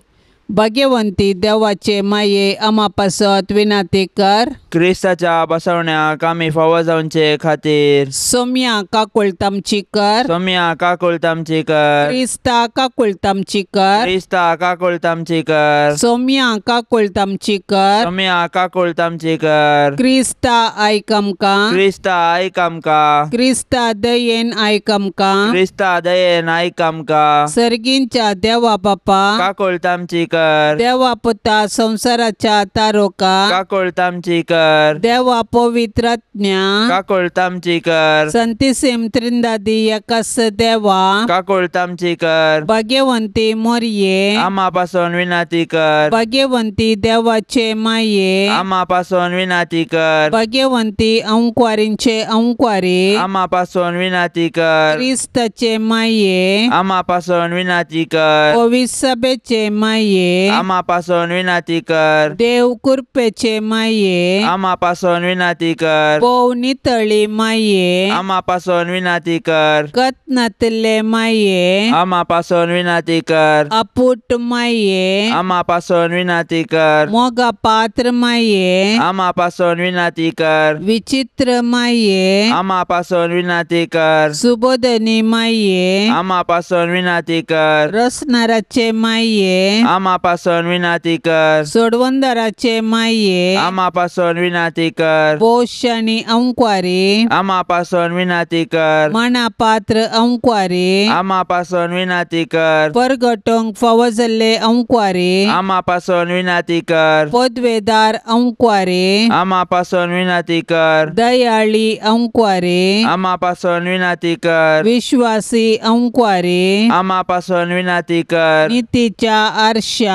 [SPEAKER 1] भाग्यवंती देवाचे माये आमा पासत विनाती कर.
[SPEAKER 2] क्रिस्ताच्या बसवण्याक आमी फावो जावचे खातीर
[SPEAKER 1] सोम्या काकुळतामची कर.
[SPEAKER 2] सोम्या काकुळतामची कर.
[SPEAKER 1] क्रिस्ता काकुळतामची कर.
[SPEAKER 2] क्रिस्ता काकुळतामची कर.
[SPEAKER 1] सोम्या काकुळतामची कर.
[SPEAKER 2] सोम्या काकुळतामची कर.
[SPEAKER 1] क्रिस्ता आयक आमकां.
[SPEAKER 2] क्रिस्ता आयक आमकां.
[SPEAKER 1] क्रिस्ता दयेन आयक आमकां.
[SPEAKER 2] क्रिस्ता दयेन आयक आमकां.
[SPEAKER 1] सर्गींच्या देवा बापा
[SPEAKER 2] काकुळतामची कर.
[SPEAKER 1] देवा पुता संवसाराच्या तारोका
[SPEAKER 2] काकुळतामची कर.
[SPEAKER 1] देवा पवित्रात्म्या
[SPEAKER 2] काकुळतामची कर.
[SPEAKER 1] संतिसिम त्रिंदादी एकास देवा
[SPEAKER 2] काकुळतामची कर.
[SPEAKER 1] भाग्यवंती मोरये
[SPEAKER 2] आमा पासून विनाती कर.
[SPEAKER 1] भाग्यवंती देवाचे माये
[SPEAKER 2] आमा पासून विनाती कर.
[SPEAKER 1] भाग्यवंती अंकवारींचे अंकवारी
[SPEAKER 2] आमा पासून विनाती कर.
[SPEAKER 1] क्रिस्ताचे माये
[SPEAKER 2] आमा पासून विनाती कर.
[SPEAKER 1] पवित्र सभेचे माये
[SPEAKER 2] आमा पासून विनाती कर.
[SPEAKER 1] देव कृपेचे माये
[SPEAKER 2] आमा पासून विनाती कर.
[SPEAKER 1] भोव नितळी माये
[SPEAKER 2] आमा पासून विनाती कर.
[SPEAKER 1] कतनातले माये
[SPEAKER 2] आमा पासून विनाती कर.
[SPEAKER 1] अपुट माये
[SPEAKER 2] आमा पासून विनाती कर.
[SPEAKER 1] मोगा पात्र माये
[SPEAKER 2] आमा पासून विनाती कर.
[SPEAKER 1] विचित्र माये
[SPEAKER 2] आमा पासून विनाती कर.
[SPEAKER 1] सुबोधनी माये
[SPEAKER 2] आमा पासून विनाती कर.
[SPEAKER 1] रसनाराचे माये
[SPEAKER 2] आमा पासून विनाती कर.
[SPEAKER 1] सोडवंदराचे माये
[SPEAKER 2] आमा पासून विनाती कर.
[SPEAKER 1] पोशाणी अंकवारी
[SPEAKER 2] आमा पासून विनाती कर.
[SPEAKER 1] माना पात्र अंकवारी
[SPEAKER 2] आमा पासून विनाती कर.
[SPEAKER 1] परगटोंक फावो जाल्ले अंकवारी
[SPEAKER 2] आमा पासून विनाती कर.
[SPEAKER 1] पदवेदार अंकवारी
[SPEAKER 2] आमा पासून विनाती कर.
[SPEAKER 1] दयाळी अंकवारी
[SPEAKER 2] आमा पासून विनाती कर.
[SPEAKER 1] विश्वासी अंकवारी
[SPEAKER 2] आमा पासून विनाती कर.
[SPEAKER 1] नितीच्या आरशा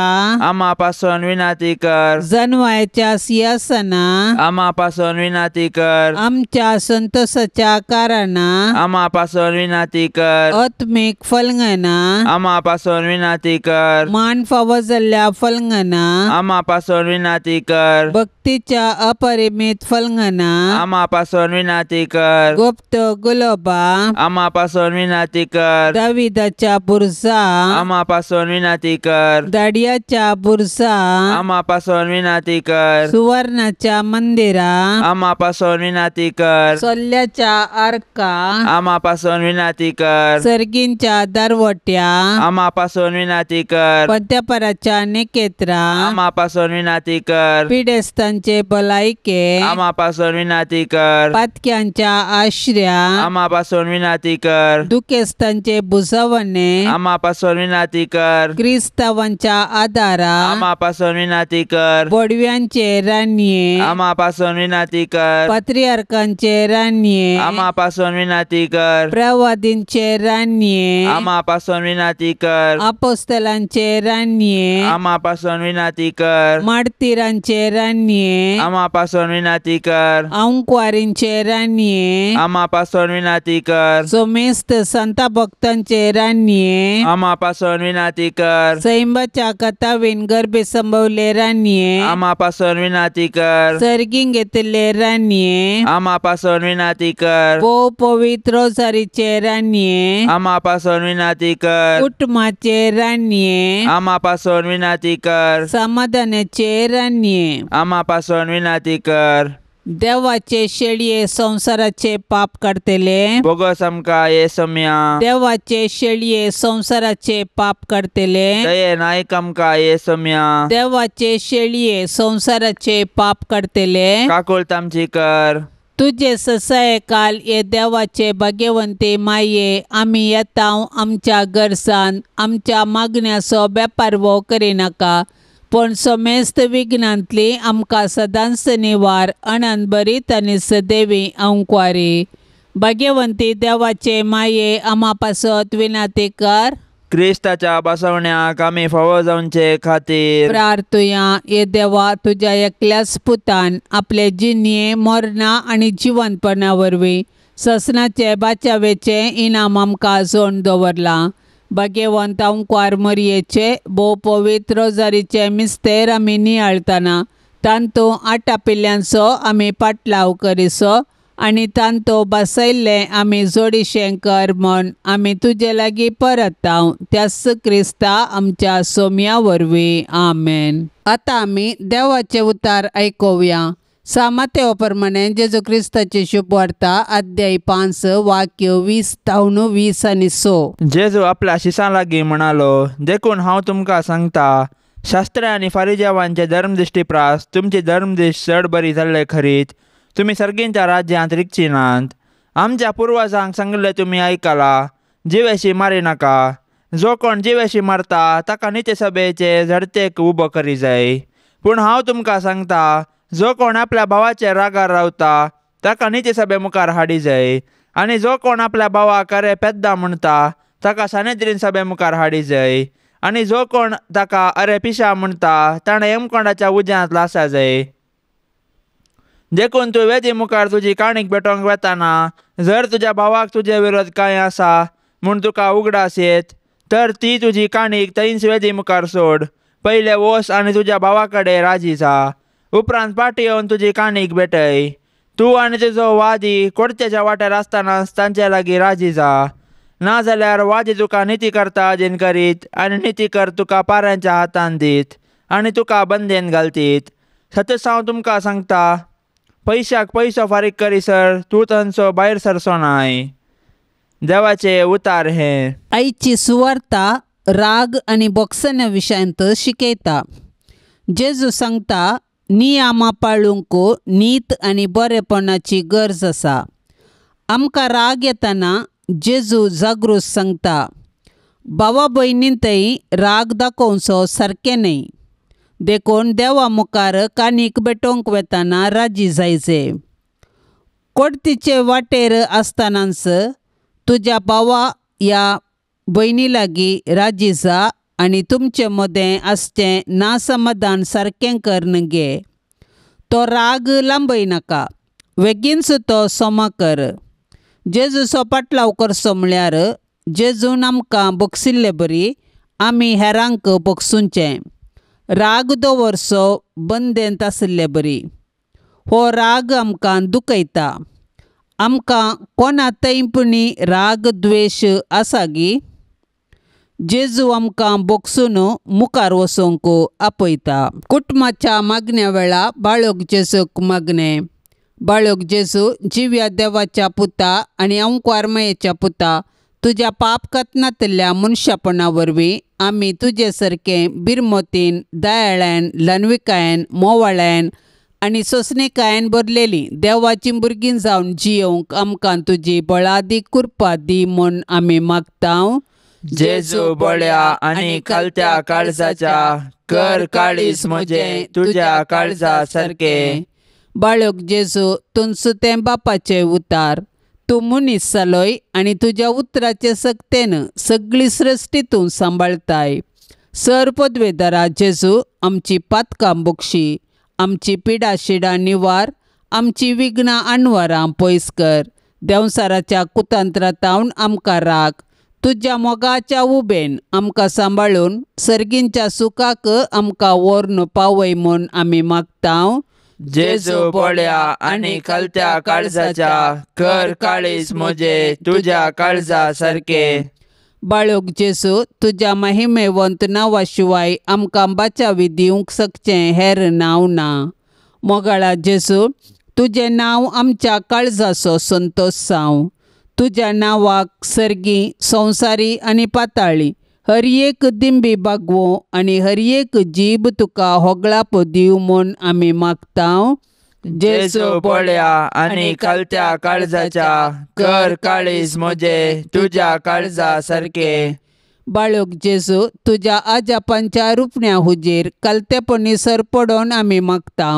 [SPEAKER 2] आमा पासून विनाती कर.
[SPEAKER 1] जनवायच्या सिंहासना
[SPEAKER 2] आमा पासून विनाती कर.
[SPEAKER 1] आमच्या संतोषाच्या कारणा
[SPEAKER 2] आमा पासून विनाती कर.
[SPEAKER 1] आत्मीक फलंगना
[SPEAKER 2] आमा पासून विनाती कर.
[SPEAKER 1] मान फावो जाल्ल्या फलंगना
[SPEAKER 2] आमा पासून विनाती कर.
[SPEAKER 1] भक्तीच्या अपरिमित फलंगना
[SPEAKER 2] आमा पासून विनाती कर.
[SPEAKER 1] गुप्त गुलोबा
[SPEAKER 2] आमा पासून विनाती कर.
[SPEAKER 1] दाविदाच्या बुरजा
[SPEAKER 2] आमा पासून विनाती कर.
[SPEAKER 1] दाडियाच्या बुरजा
[SPEAKER 2] आमा पासून विनाती कर.
[SPEAKER 1] सुवर्णाच्या मंदिरा
[SPEAKER 2] आमा पासून विनाती कर.
[SPEAKER 1] सोल्ल्याच्या आर्का
[SPEAKER 2] आमा पासून विनाती कर.
[SPEAKER 1] सर्गींच्या दरवट्या
[SPEAKER 2] आमा पासून विनाती कर.
[SPEAKER 1] पद्यापराच्या निकेत्रा
[SPEAKER 2] आमा पासून विनाती कर.
[SPEAKER 1] पिडेस्तांचे भलायके
[SPEAKER 2] आमा पासून विनाती कर.
[SPEAKER 1] पातक्यांच्या आश्र्या
[SPEAKER 2] आमा पासून विनाती कर.
[SPEAKER 1] दुखेस्तांचे भुजवणे
[SPEAKER 2] आमा पासून विनाती कर.
[SPEAKER 1] क्रिस्तावांच्या आदारा
[SPEAKER 2] आमा पासून विनाती कर.
[SPEAKER 1] बोडव्यांचे रानये
[SPEAKER 2] आमा पासून विनाती कर.
[SPEAKER 1] पात्रियार्कांचे रानये
[SPEAKER 2] आमा पासून विनाती कर.
[SPEAKER 1] प्रवादींचे रानये
[SPEAKER 2] आमा पासून विनाती कर.
[SPEAKER 1] अपोस्तलांचे रानये
[SPEAKER 2] आमा पासून विनाती कर.
[SPEAKER 1] मार्तीरांचे रानये
[SPEAKER 2] आमा पासून विनाती कर.
[SPEAKER 1] अंकवारींचे रानये
[SPEAKER 2] आमा पासून विनाती कर.
[SPEAKER 1] सोमेस्त संता भक्तांचे रानये
[SPEAKER 2] आमा पासून विनाती कर.
[SPEAKER 1] सैंबाच्या कथावीन गर्भे संभवले रानये
[SPEAKER 2] आमा पासून विनाती कर.
[SPEAKER 1] सर्गींग घेतिल्ले रानये
[SPEAKER 2] आमा पासून विनाती कर.
[SPEAKER 1] भोव पवित्र रोजारीचे रानये
[SPEAKER 2] आमा पासून विनाती कर.
[SPEAKER 1] कुटुंबाचे रानये
[SPEAKER 2] आमा पासून विनाती कर.
[SPEAKER 1] समाधानाचे रानये
[SPEAKER 2] आमा पासून विनाती कर.
[SPEAKER 1] देवाचे शेळये संवसाराचे पाप काडटले
[SPEAKER 2] बोगस आमकां हे सम्या
[SPEAKER 1] देवाचे शेळये संवसाराचे पाप काडटले
[SPEAKER 2] दयेन आयक आमकां हे सम्या
[SPEAKER 1] देवाचे शेळये संवसाराचे पाप काडटले
[SPEAKER 2] काकुळत आमची कर.
[SPEAKER 1] तुजे ससाये काल हे देवाचे भाग्यवंती माये आमी येता आमच्या गरसान आमच्या मागण्याचो बेपारवो करिनाका पूण समेस्त विघ्नांतली आमकां सदांच निवार अनंत बरीत आनी सदैवी अंकवारी. भाग्यवंती देवाचे माये आमा पासत विनाती कर.
[SPEAKER 2] क्रिस्ताच्या बसवण्याक आमी फावो जावचे खातीर
[SPEAKER 1] प्रार्थुया. हे देवा तुज्या एकल्याच पुतान आपले जिणये मरणा आनी जिवंतपणा वरवीं ससनाचे बाचावेचें इनाम आमकां जोड दवरलां. भाग्यवंत अंकवार मरयेचे भोव पवित्र रोजारीचे मिस्तेर आमी नियाळतना तांतूं आटापिल्ल्यांचो आमी पाटलाव करिसो आनी तांतो बसयल्लें आमी जोडीशें कर म्हूण आमी तुजे लागीं परताव त्याच क्रिस्ता आमच्या सोम्या वरवीं. आमेन. आतां आमी देवाचे उतार आयकुया. सामातेव प्रमाणे जेजू क्रिस्ताची शुभवार्ता अध्याय 5 वाक्य 20 तावन 20 आनी 6.
[SPEAKER 2] जेजू आपल्या शिसां लागीं म्हणालो, देखून हांव तुमकां सांगता, शास्त्रे आनी फारिजेवांचे धर्मदिश्टी प्रास तुमची धर्मदिश्ट चड बरी जाल्ले खरीत तुमी सर्गींच्या राज्यांत रिगची नात. आमच्या पुर्वजांक सांगिल्लें तुमी आयकलां, जिवेशी मारी नाका. जो कोण जिवेशी मारता ताका निती सभेचे झडतेक उबो करी जाय. पूण हांव तुमकां सांगता, जो कोण आपल्या भावाचे रागार रावता ताका निती सभे मुखार हाडी जाय, आनी जो कोण आपल्या भावाक अरे पेद्दा म्हणटा ताका सानेद्रीन सभे मुखार हाडी जाय, आनी जो कोण ताका अरे पिशा म्हणटा ताणें यमकोंडाच्या उज्यांत लासा जाय. देखून तूं वेदी मुखार तुजी काणीक भेटोवंक वेताना जर तुज्या भावाक तुजे विरोध कांय आसा म्हूण तुका उगडास येत तर ती तुजी काणीक थंयच वेदी मुखार सोड. पयलें वोस आनी तुज्या भावा कडेन राजी जा, उपरांत पाटी येवन तुजी काणीक भेटय. तूं आनी तुजो वादी कोडतेच्या वाट्यार आसतनाच तांचे लागीं राजी जा, नाजाल्यार वादी तुका निती करता अधीन करीत आनी निती कर तुका पाऱ्यांच्या हातान दीत आनी तुका बंदेन घालतीत. सतच हांव तुमकां सांगता, पयशाक पयसो फारीक करीसर तूं तांचो भायर सरचो नाय. देवाचे उतार हे.
[SPEAKER 1] आयची सुवार्ता राग आनी बोक्सना विशयांत शिकयता. जेजू सांगता, नियमां पाळूंक नीत आनी बरेपणाची गरज आसा. आमकां राग येतना जेजू जागृत सांगता, भावा भयणींतय राग दाखोवचो सारकें न्हय. देखून देवा मुखार कानीक भेटोवंक वेताना राजी जायचे. कोडतीचे वाटेर आसतनाच तुज्या भावा या भयणी लागीं राजी जा आनी तुमचे मदें आसचें नासमाधान सारकें करून घे. तो राग लांबय नाका, बेगीनच तो सोमा कर. जेजूचो पाटलाव करचो म्हळ्यार जेजून आमकां बक्षिल्ले बरी आमी हेरांक बक्षुचें. राग दवरचो बंदेंत आशिल्ले बरी. हो राग आमकां दुखयता. आमकां कोणा थंयपणी राग द्वेश आसा गी? जेजू आमकां बक्षून मुखार वचूंक आपयता. कुटुंबाच्या मागण्या वेळा बाळक जेजूक मागणें. बाळक जेजू, जिव्या देवाच्या पुता आनी अंकवार मायेच्या पुता, तुज्या पाप कथनांतल्या मनशापणा वरवीं आमी तुजे सारकें बिरमतीन, दयाळान, ल्हानविकायेन, मोवाळ्यान आनी सोंसणीकायेन भरलेली देवाची भुरगीं जावन जियोवंक आमकां तुजी बळादीक कृपा दी म्हूण आमी मागता.
[SPEAKER 2] जेजू बळ्या आनी खालत्या काळजाच्या, कर काळीज म्हजें तुज्या काळजा सारकें.
[SPEAKER 1] बाळक जेजू, तुमचो तें बापाचें उतार, तूं मनीस जालोय आनी तुज्या उतराचे सक्तेन सगळी सृश्टी तूं सांबाळताय. सर पदवेदारा जेजू, आमची पातकां बक्षी, आमची पिडा शिडां निवार, आमची विघ्नां अणवरां पयस कर. देंवसाराच्या कुतंत्रातावन आमकां राख. तुज्या मोगाच्या उबेन आमकां सांबाळून सर्गींच्या सुखाक आमकां व्हरून पावय म्हूण आमी मागता.
[SPEAKER 2] जेजू बळ्या आनी खालत्या काळजाच्या, कर काळीज म्हजें तुज्या काळजा सारकें.
[SPEAKER 1] बाळक जेजू, तुज्या महिमेवंत नांवा शिवाय आमकां बाचावी दिवंक शकचें हेर नांव ना. मोगाळा जेजू, तुजें नांव आमच्या काळजाचो संतोश जावं. तुज्या नांवाक सर्गी, संवसारी आनी पाताळी हर एक दिंबी बागवो आनी हर एक जीब तुका होगळाप दिवं म्हूण आमी मागता.
[SPEAKER 2] जेजू बळ्या आनी खालत्या काळजाच्या, कर काळीज म्हजें तुज्या काळजा सारकें.
[SPEAKER 1] बाळक जेजू, तुज्या आजापांच्या रुपण्या हुजीर कालतेपणी सर पडोवन आमी मागता.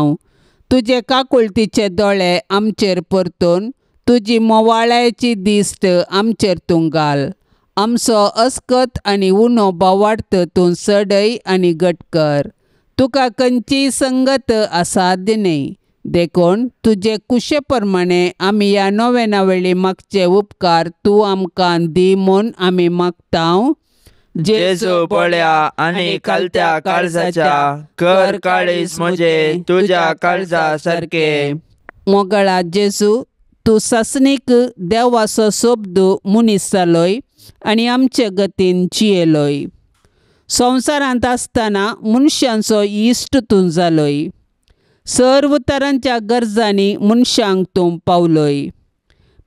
[SPEAKER 1] तुजे काकुळतीचे दोळे आमचेर परतून तुजी मोवाळ्याची दिश्ट आमचेर तूं घाल. आमचो अस्कत आनी उणो बावार्थ तूं सडय आनी घट कर. तुका खंयचीय संगत असाध्य न्हय, देखून तुजे कुशे प्रमाणे आमी ह्या नोवेना वेळी मागचे उपकार तूं आमकां दी म्हूण आमी मागता.
[SPEAKER 2] जेजू बळ्या आनी खालत्या काळजाच्या, कर काळीज म्हजें तुज्या काळजा सारकें.
[SPEAKER 1] मोगाळा जेजू, तूं सासणीक देवाचो शब्द मनीस जालोय आनी आमचे गतीन जियेलोय. संवसारांत आसतना मनशांचो इश्ट तूं जालोय. सर्व तरांच्या गरजांनी मनशांक तूं पावलोय.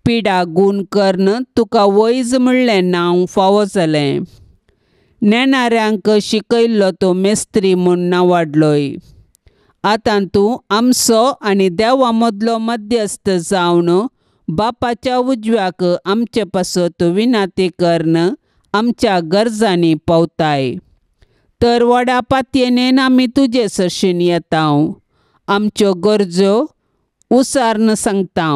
[SPEAKER 1] पिडा गूण कर्ण तुका वैज म्हणलें नांव फावो जालें. नेणाऱ्यांक शिकयल्लो तूं मेस्त्री म्हूण नांवाडलोय. आतां तूं आमचो आनी देवा मदलो मध्यस्थ जावन बापाच्या उजव्याक आमचे पासत विनाती कर्ण आमच्या गरजांनी पावताय. तर व्हडा पातयेन आमी तुजे सरशीन येता. आमच्यो गरजो उसार्न सांगता.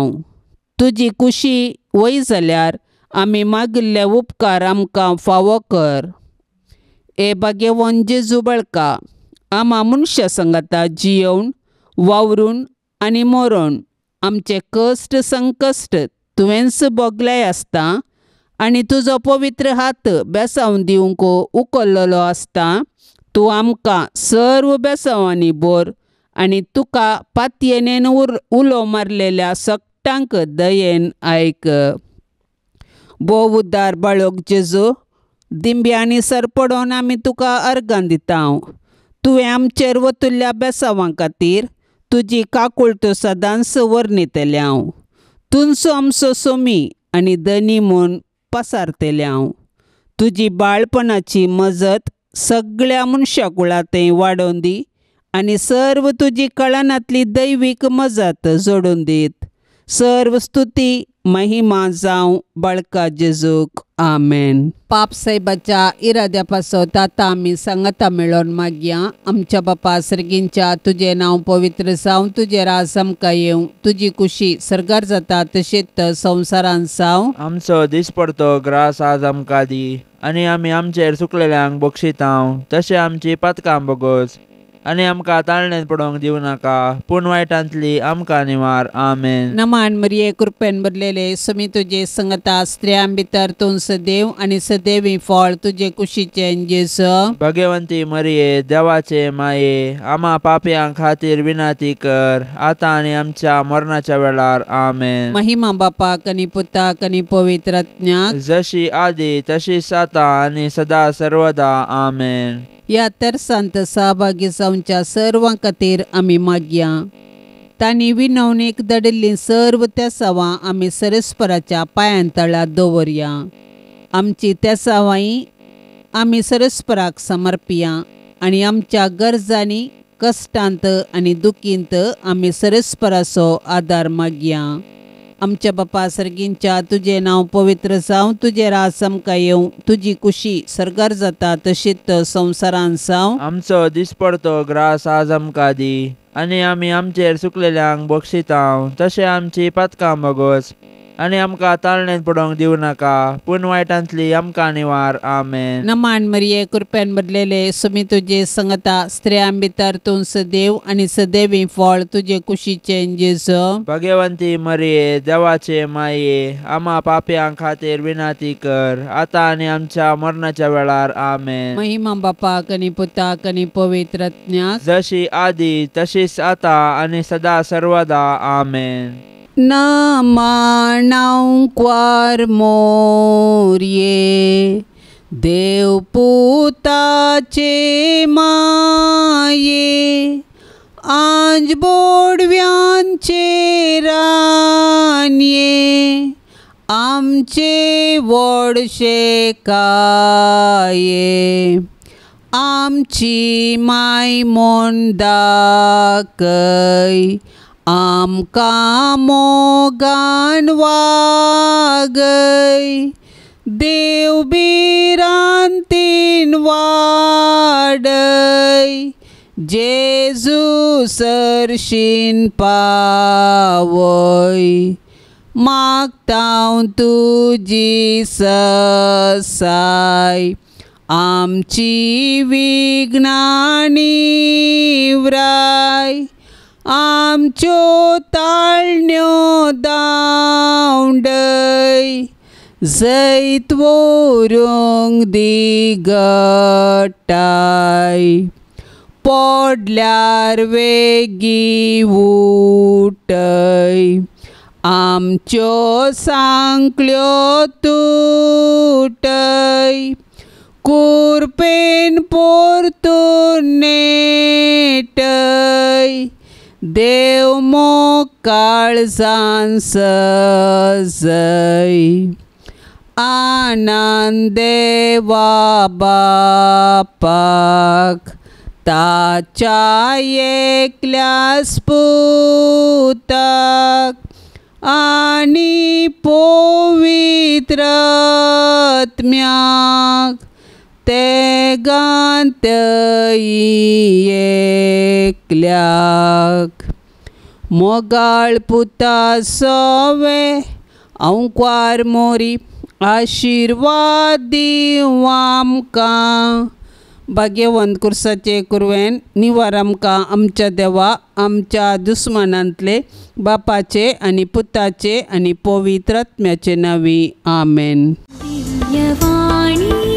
[SPEAKER 1] तुजी कुशी वय जाल्यार आमी मागिल्ले उपकार आमकां फावो कर. ए भाग्यवंत जेजू बळका, आमा मनशां सांगाता जियोवन वावरून आनी मरोन आमचे कश्ट संकश्ट तुवेंच भोगले आसता आनी तुजो पवित्र हात बेसांव दिवंक उखल्लेलो आसता. तूं आमकां सर्व बेसांवांनी बोर आनी तुका पातयेनेन उलो मारलेल्या सगटांक दयेन आयक. भोव उद्दार बाळक जेजू, दिंब्यांनी सरपडोन आमी तुका अर्गां दिता. तुवें आमचेर वतुल्ल्या बेसांवां खातीर तुजी काकुळट सदांच वर्णितल्या. तुंचो आमचो सोमी आनी धनी म्हूण पसारतल्या. तुजी बाळपणाची मजत सगळ्या मनशा कुळां वाडोवन दी आनी सर्व तुजी कळनांतली दैवीक मजत जोडून दीत. सर्व स्तुती महिमा जावं बाळका जेजूक. आमेन. पाप साहेबाच्या इराद्या पासत आतां आमी सांगाता मेळोवन मागया. आमच्या बापा सर्गींच्या, तुजें नांव पवित्र जावं, तुजें राज आमकां येवं, तुजी कुशी सर्गार जाता तशीच संवसारांत जावं.
[SPEAKER 2] आमचो दिसपडतो ग्रास आज आमकां दी आनी आमी आमचेर चुकलेल्यांक बक्षितांव तशें आमची पातकां बोगोस आनी आमकां ताळणेंत पडोवंक दिवं नाका पूण वायटांतली आमकां निवार. आमेन.
[SPEAKER 1] नमान मरिये, कृपेन भरलेले, समी तुजे संगता, स्त्रियां भितर तूं सदैव आनी सदैवी फळ तुजे कुशीचें जेजू.
[SPEAKER 2] भगवंती मरिये, देवाचे माये, आमा पापयां खातीर विनंती कर आतां आनी आमच्या मरणाच्या वेळार. आमेन.
[SPEAKER 1] महिमा बापाक आनी पुताक आनी पवित्र आत्म्याक,
[SPEAKER 2] जशी आदी तशीच आतां आनी सदा सर्वदा. आमेन.
[SPEAKER 1] ह्या तेर्सांत सहभागी जावच्या सर्वां खातीर आमी मागया. तांणी विनवणीक धाडिल्लीं सर्व तेसावां आमी सरस्पराच्या पांयां तळा दवरया. आमची तेसावांय आमी सरस्पराक समर्पिया आनी आमच्या गरजांनी कश्टांत आनी दुखींत आमी सरस्पराचो आदार मागया. आमच्या बापा सर्गींच्या, तुजें नांव पवित्र जावं, तुजें राज आमकां येवं, तुजी कुशी सर्गार जाता तशीच संवसारांत जावं.
[SPEAKER 2] आमचो दिसपडतो ग्रास आज आमकां दी आनी आमी आमचेर चुकलेल्यांक बक्षितांव तशें आमची पातकां बोगोस आनी आमकां ताळणेंत पडोवंक दिवं नाका पूण वायटांतली आमकां निवार. आमेन.
[SPEAKER 1] नमान मरिये, कृपेन भरलेले, सुमी तुजे संगता, स्त्रियां भितर तूं सदैव आनी सदैवी फळ तुजे कुशीचें जेजू.
[SPEAKER 2] भगवंती मरिये, देवाचे माये, आमा पापयां खातीर विनंती कर आतां आनी आमच्या मरणाच्या वेळार. आमेन.
[SPEAKER 1] महिमा बापाक आनी पुताक आनी पवित्र आत्म्याक,
[SPEAKER 2] जशी आदी तशीच आतां आनी सदा सर्वदा. आमेन.
[SPEAKER 1] नमनांक्वार मोरये, देवपुताचे माये, आंज बोडव्यांचे रानये, आमचे व्हडशे काये, आमची माय म्हूण दाखय, आमकां मोगान वागय, देव भिरांतीन वाडय, जेजू सरशीन पावय, मागतां तुजी ससाय, आमची विघ्नां निवराय, आमच्यो ताळण्यो दावंडय, जैत व्हरूंक दी गटाय, पडल्यार वेगीं उठय, आमच्यो सांकल्यो तुटय कुरपेन पोरतून नेटय देव मोग काळजान सजय आनंद देवा बापाक ताच्या एकल्या पुताक आनी पवित्र आत्म्याक तेगांत एकल्याक मोगाळ पुता सवे अंकवार मोरी आशिर्वाद दिवं आमकां भाग्यवंत कुर्साचे कुरवेन निवार आमकां आमच्या देवा आमच्या दुस्मानांतले बापाचे आनी पुताचे आनी पवित्र आत्म्याचे नांवी आमेन.
[SPEAKER 3] दिव्यवाणी.